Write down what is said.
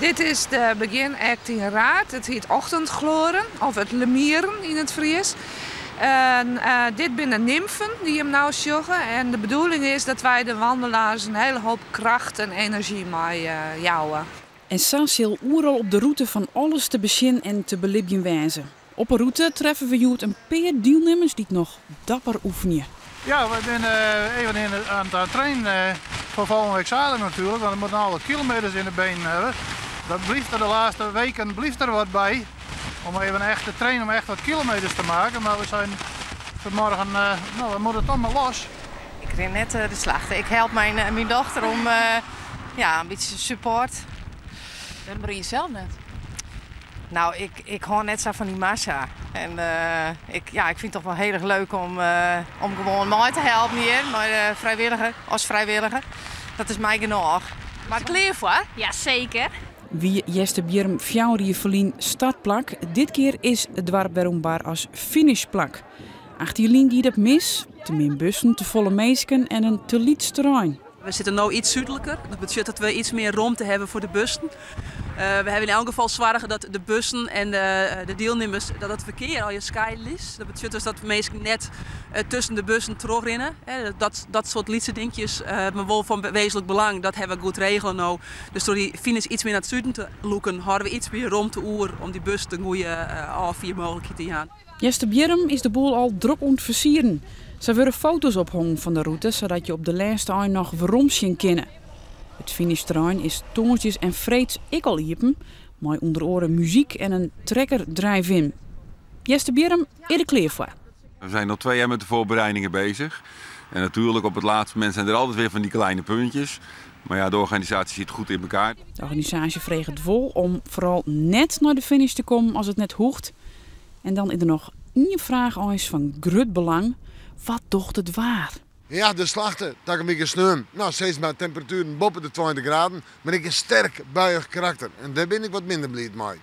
Dit is de begjinact yn Raard. It hjit Ochtendgloren, of it Lemieren yn it Frysk. En dit binne de nymfen dy't jim no sjogge. En de bedoeling is dat wy de wandelaars in hiele hoop kracht en enerzjy mei jouwe. En sa sil oeral op de rûte fan alles te besjen en te belibjen wêze. Op 'e rûte treffe we hjoed in pear dielnimmers dy't noch dapper oefenje. Ja, we zijn even aan het trainen voor volgende week zaterdag natuurlijk, want we moeten al wat kilometers in de benen hebben. Dat blijft er de laatste weken blijft er wat bij, om even echt te trainen, om echt wat kilometers te maken. Maar we zijn vanmorgen, nou, we moeten toch maar los. Ik rin net de Slachte. Ik help mijn dochter om ja, in bytsje support. Wêrom rinne je sels net? Nou, ik hâld net sa fan dy massa. En ik, ja, ik fyn it toch wol hiel erch leuk om gewoan mei te helpen hjir, mei de frijwilliger, as frijwilliger. Dat is my genôch. Mar klear foar? Ja, seker. Wie Easterbierrum 4 jier ferlyn startplak, dit kear is it doarp wer oan bar as finishplak. 8 jier lyn gie dat mis, te min bussen, te folle minsken en in te lyts terrein. We sitte no yts súdliker. Dat betsjut dat we yts mear romte hawwe foar de bussen. We hawwe yn elk gefal soarge dat de bussen en de dielnimmers, dat it ferkear allegear skieden is. Dat betsjut dus dat minsken net tusken de bussen trochrinne. Dat soart lytse dinkjes, mar wol fan wêzentlik belang, dat hawwe we goed regele no. Dus troch dy finish yts mear nei it suden te lûken, hâlde we yts mear romte oer om dy bus de goede ôffiermooglikheid te jaan. Easterbierrum is de boel al drok oan it fersieren. Sa wurde foto's ophongen fan de rûte, sadat je op de lêste ein noch weromsjen kinne. It finishterrein is tongersdeis en freeds ek al iepen, mei ûnder oare muzyk en in trekker drive-in. Easterbierrum is der klear foar. We zijn al 2 jaar met de voorbereidingen bezig. En natuurlijk op het laatste moment zijn er altijd weer van die kleine puntjes. Maar ja, de organisatie zit goed in elkaar. De organisaasje freget wol om foaral net nei de finish te kommen as it net hoecht. En dan is der noch ien fraach eins fan grut belang. Wat docht it waar? Ja, de Slachte, takom wike sneon. Nou, sis mar temperatueren boppe de 20 graden, mar ek in sterk buiïch karakter. En dêr bin ik wat minder bliid mei.